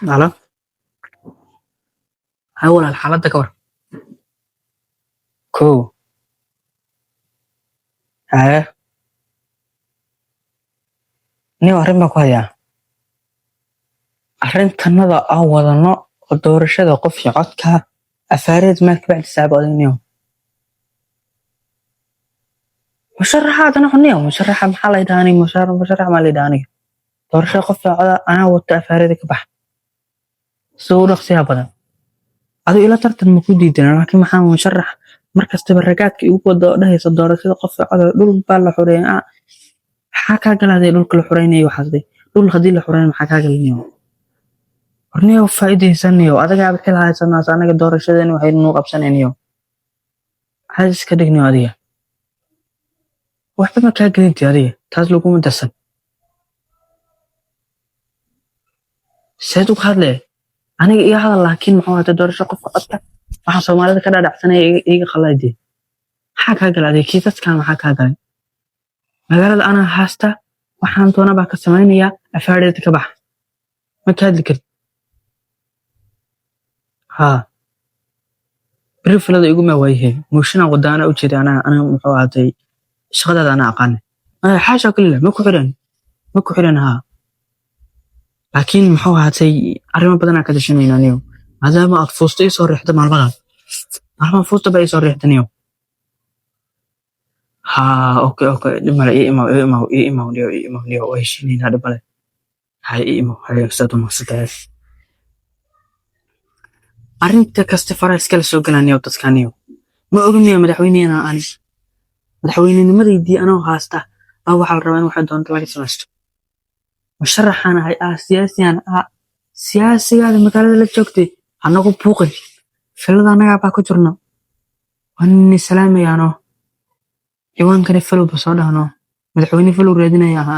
Halo. Hay walaal, xaaladda ka war. Kow. Haye. Nin arrin baan ku hayaa. Arrintanada aan wadano oo doorashada qof iyo codka afaareed maad ka bacdi saaba odaynayo. Musharaxa adana xuniyo musharaxa maxaa la yidhahaa aniga musharax maa la yidhahaa aniga. Doorashada qof iyo coda anaa wato afaareeda ka bax. Soo u dhaqsiyaa badan. Adigu ila tartan ma ku diidan, laakiin maxaa musharax mar kastaba ragaadka igu wada oo dhahaysa doorashada qof iyo coda dhul baa la xoreeyay. Maxaa kaa galaaday dhulka la xoreynayo waxaas day. Dhul haddii la xoreeyo maxaa kaa galinayo? Horniyow faa'iidaysanayo adagaaba xil haysanaas anaga doorashadeena waxay nuu qabsanaynayo. Maxaad iska dhignayo adiga? Waxba ma kaa gelinti adiga, taas laguma darsan. Seed uga hadlee? Aniga iga hadal, laakiin muxuu ahaatay doorasho qofka codka waxaan Soomaalida ka dhaadhacsanaya iga qallaydee. Maxaa kaa galay adiga? Kiisaskan maxaa kaa galay? Magaalada anaa haasta, waxaan doona baa ka samaynayaa, afaareeda ka bax. Ma ka hadli kartid. Haa. Beri filada iguma waayahay. Mooshinaan wadaa anaa u jeeda anaa anaa muxuu ahaatay shaqadaada anaa aqaana. Xaasha kalila ma ku xiran. Ma ku xiran haa. Laakiin muxuu ahaatay arrimo badan aan ka tashanayna aniyo. Maadaama aad fuusto ii soo riixdo maalmadan. Maalmahan fuusta baa ii soo riixda aniyo. Haa, okay okay dhib male, ii imaw ii imaw ii imaw niyo ii imaw niyo waa heshiinaynaa dhib male. Hay ii imaw hay saad u mahadsantahay. Arrinta kasta faraha iskala soo galaniyo dadkaniyo. Ma ogniyo madaxweynehena ani. Madaxweynenimadaydii anoo haasta baa waxaa la rabaa in waxay doonto laga samaysto. Musharaxaan ahay, siyaasiyan siyaasigaada magaalada la joogtay hanagu buuqin. Filada annagaa baa ku jirno. Waan ni salaamayaano. Ciwaankani follow ba soo dhahno. Madaxweyne follow raadinaya ahaa.